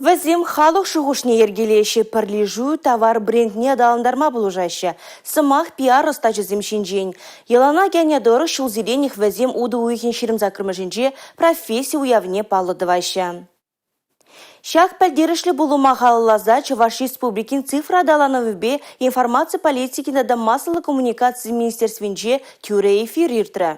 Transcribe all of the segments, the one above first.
Вӗсем халӑх шухӑшне йӗркелеҫҫӗ, пӗрлешӳ тавар брендне аталантарма пулӑшаҫҫӗ. Сӑмах пиар-ӑстаҫӑсем ҫинчен. Йӑлана кӗнӗ тӑрӑх ҫулсеренех вӗсем утӑ уйӑхӗн 28-мӗшӗнче професси уявне паллӑ тӑваҫҫӗ. Ҫак пӗлтерӗшлӗ пулӑма халалласа Чӑваш Республикин цифра аталанӑвӗпе информаци политикин тата массӑллӑ коммуникаци министерствинче тӳрӗ эфир иртрӗ.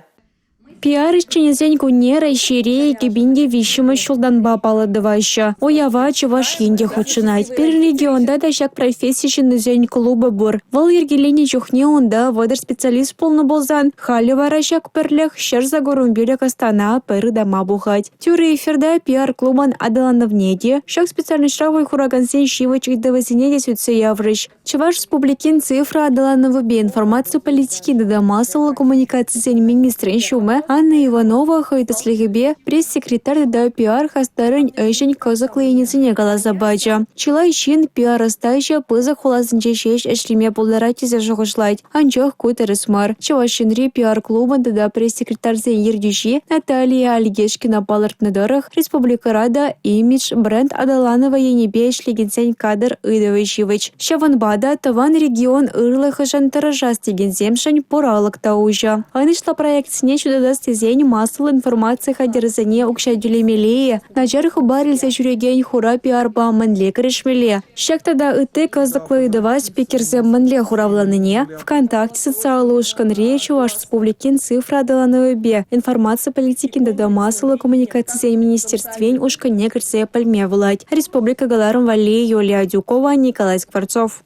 Пиар ӗҫченӗсен кунне Раҫҫейре 2003-мӗш ҫултанпа паллӑ тӑваҫҫӗ. Уява Чӑваш Ен те хутшӑнать. Пирӗн регионта та ҫак професси ҫыннисен клубӗ пур. Вӑл йӗркеленнӗ чухне унта 30 специалист пулнӑ пулсан, халӗ вара ҫак пӗрлӗх 185 ӑстана пӗр ытама пухать. Тӳрӗ эфирта пиар-клубӑн аталанӑвне те, ҫак специальноҫра вӑй хуракансен ҫивӗч ыйтӑвӗсене те сӳтсе яврӗҫ. Чӑваш Республикин цифра аталанӑвӗпе информаци политикин тата массӑллӑ коммуникацисен министрӗн ҫумӗ Анна Иванова хӑй тӗслӗхӗпе пресс-секретарь тата пиар-хастарӗн ӗҫӗн кӑсӑклӑ енӗсене каласа пачӗ. Чылай ҫын пиар-ӑстаҫӑ пысӑк хуласенче ҫеҫ ӗҫлеме пултарать тесе шухӑшлать. Анчах ку тӗрӗс мар. Чӑваш Енри пиар-клубӑн тата пресс-секретарьсен ертӳҫи Наталия Альгешкина палӑртнӑ тӑрӑх, республикӑра та имидж, бренд аталанӑвӗ енӗпе ӗҫлекенсен кадр ыйтӑвӗ ҫивӗч. Ҫавӑнпа та тӑван регион ырлӑхӗшӗн тӑрӑшас текенсемшӗн пур алӑк та уҫӑ. Ӑнӑҫлӑ проектсене ҫутатас тесен массӑллӑ информаци хатӗрӗсене укҫа тӳлемелле-и, начар хыпар илсе ҫӳрекен хура пиарпа мӗнле кӗрешмелле? Ҫак тата ытти кӑсӑклӑ ыйтӑва спикерсем мӗнле хуравланине ВКонтакте социаллӑ ушкӑнри Чӑваш Республикин цифра аталанӑвӗпе информаци политикин тата массӑллӑ коммуникацисен министерствин ушкӑнне кӗрсе пӗлме пулать. Республика кӑларӑм валли Юлия Адюкова, Николай Скворцов.